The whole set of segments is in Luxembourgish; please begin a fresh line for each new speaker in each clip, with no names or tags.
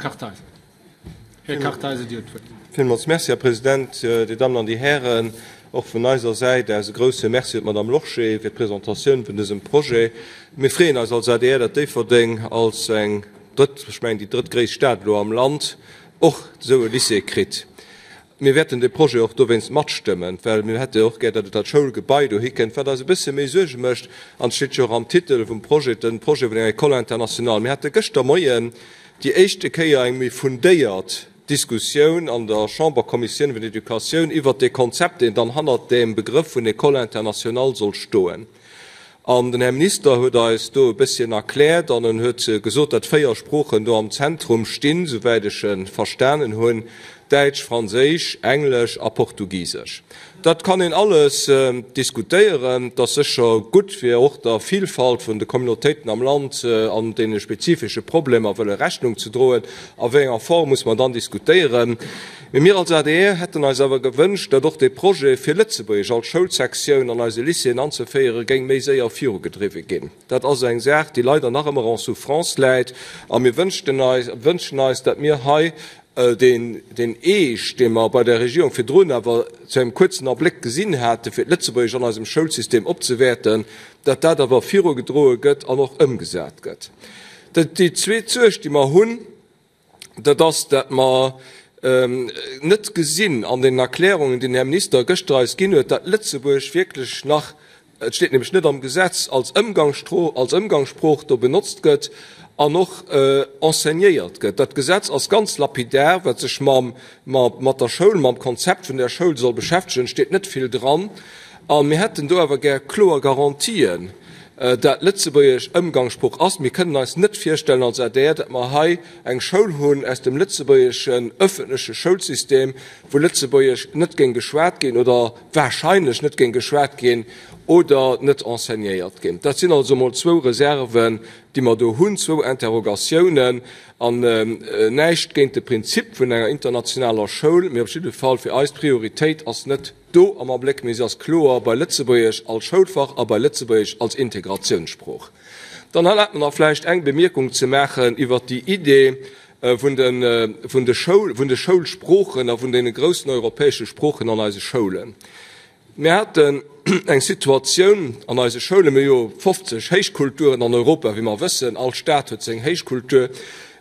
Kartheiser. Här Kartheiser, Dir hutt d'Wuert.
Villmools Merci, Här President, Dir Dammen an Dir Hären. Och vun eiser Säit aus e grouse Merci un d'Madame Lorsché fir d'Presentatioun vun dësem Projet. Mir freeën eis als adr, datt Déifferdeng als eng drëtt, ech mengen déi drëttgréisst Stad elo am Land, och esou e Lycée kritt. Mir wäerten dee Projet och dowéinst matstëmmen, well mir hätte och gär, datt et dat Schoulgebai dohi kënnt. Wat eis e bësse méi Suerge mécht, an et steet jo och am Titel vum Projet, den Projet vun enger École internationale. Mir hate gëschter Moien déi éischte Kéier eng méi fundéiert Diskussioun an der Chamberkommissioun vun Educatioun iwwert dee Konzept, deen dann hannert deem Begrëff vun École internationale soll stoen. An den Här Minister huet eis do e bësschen erkläert an en huet gesot, datt 4 Sproochen do am Zentrum stinn, souwäit ech e verstanen hunn, Däitsch, Franséisch, Englesch a Portugisesch. Dat kann een alles diskutéieren. Et ass sécher gutt, fir och der Vielfalt vun de Communautéiten am Land an deene spezifesche Problemer wëlle Rechnung ze droen. A wéi enger Form muss mer dann diskutéieren. Mee mir als adr hätten eis awer gewënscht, datt och dee Projet, fir Lëtzebuergesch als Schoulsektioun an eise Lycéeën anzeféieren, géing méi séier virugedriwwe ginn. Dat ass eng Saach, déi leider nach ëmmer en souffrance läit. A mir wënschten eis, wënschen eis, datt mir hei deen, deen Eescht, dee mer bei der Regierung virdrun awer zu engem kuerzen Abléck gesinn haten, fir d'Lëtzebuergesch an eisem Schoulsystem opzewäerten, datt dat awer virugedroe gëtt an och ëmgesat gëtt. Déi zweet Suerg, déi mer hunn, dat ass, dat mer net gesinn an den Erklärungen, déi den Här Minister gëschter eis ginn huet, dat Lëtzebuerg wierklech nach, et steet nämlech net am Gesetz, als als Ëmgangssprooch do benotzt gëtt an och enseignéiert gëtt. Dat Gesetz ass ganz lapidar, wat sech mam, mat der Schoul, mam Konzept vun der Schoul soll beschäftegen, steet net vill dran. A mir hätten do awer gär kloer Garantien, dat Lëtzebuergesch Ëmgangssprooch ass. Mir kënnen eis net virstellen als adr, dat mer hei eng Schoul hunn aus dem lëtzebuergeschen öffentleche Schoulsystem, wou Lëtzebuergesch net géing geschwat ginn oder wahrscheinlech net géing geschwat ginn oder net enseignéiert ginn. Dat sinn also emol zwou Reserven, déi mer do hunn, zwou Interrogatiounen. An näischt géint de Prinzip vun enger internationaler Schoul, mee op jidde Fall fir eis d'Prioritéit ass net do am Abléck, mee se ass kloer bei Lëtzebuergesch als Schoulfach a bei Lëtzebuergesch als Integratiounssprooch. Dann erlaabt mer nach vläicht eng Bemierkung ze maachen iwwert déi Idee vun de, vun de Schoul, vun de Schoulsproochen a vun deene groussen europäesche Sproochen an eise Schoulen. Mir haten eng Situatioun an eise Schoulen, mir hu jo 50 Héichkulturen an Europa, wéi mer wëssen, all Stat huet seng Héichkultur,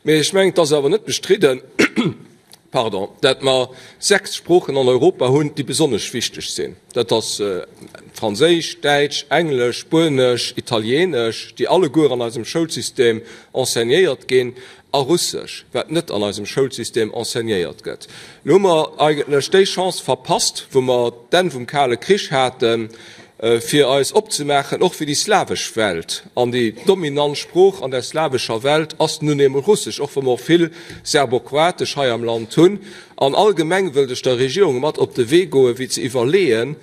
mee ech mengen, et ass awer net bestridden, pardon, dat mer 6 Sproochen an Europa hunn, déi besonnesch wichteg sinn. Dat ass Franséisch, Däitsch, Englesch, Spuenesch, Italienesch, déi alleguer an eisem Schoulsystem enseignéiert ginn, a Russesch, wat net an eisem Schoulsystem enseignéiert gëtt. Elo hu mer eigentlech déi Chance verpasst, wou mer d'Enn vum Kale Krich haten, fir eis opzemaachen och fir déi slawesch Welt. An déi dominant Sprooch an der slawescher Welt ass nun eemol Russesch, och wa mer och vill Serbokroatesch hei am Land hunn. An allgemeng wëllt ech der Regierung mat op de Wee goen, fir ze iwwerleeën,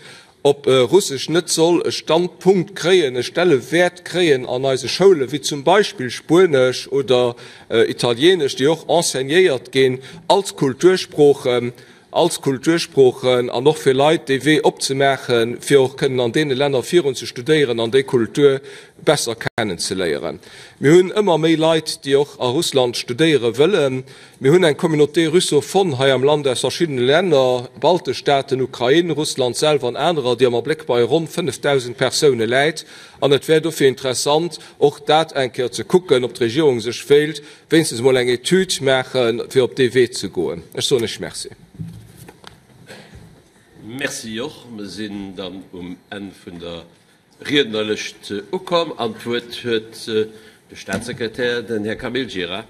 ob Russesch net soll e Standpunkt kréien, e Stellewäert kréien an eise Schoulen, wéi zum Beispill Spuenesch oder Italienesch, déi och enseignéiert ginn als Kultursproochen. als Kultursproochen an och fir Leit dee Wee opzemaachen, fir och kënnen an deene Länner virun ze studéieren an déi Kultur besser kennenzeléieren. Mir hunn ëmmer méi Leit, déi och a Russland studéiere wëllen. Mir hunn eng Communauté russophone hei am Land aus verschiddene Länner, baltesch Staaten, Ukrain, Russland selwer an anerer, déi am Abléck bei ronn 5.000 Persoune läit. An et wär dofir interessant, och dat eng Kéier ze kucken, ob d'Regierung sech wéilt wéinstens emol eng Etüd maachen, fir op dee Wee ze goen. Ech soen Iech Merci.
Merci och. Mer sinn dann um Enn vun der Riednerlëscht ukomm an d'Wuert huet de Statssekretär, den Här Camille Gira.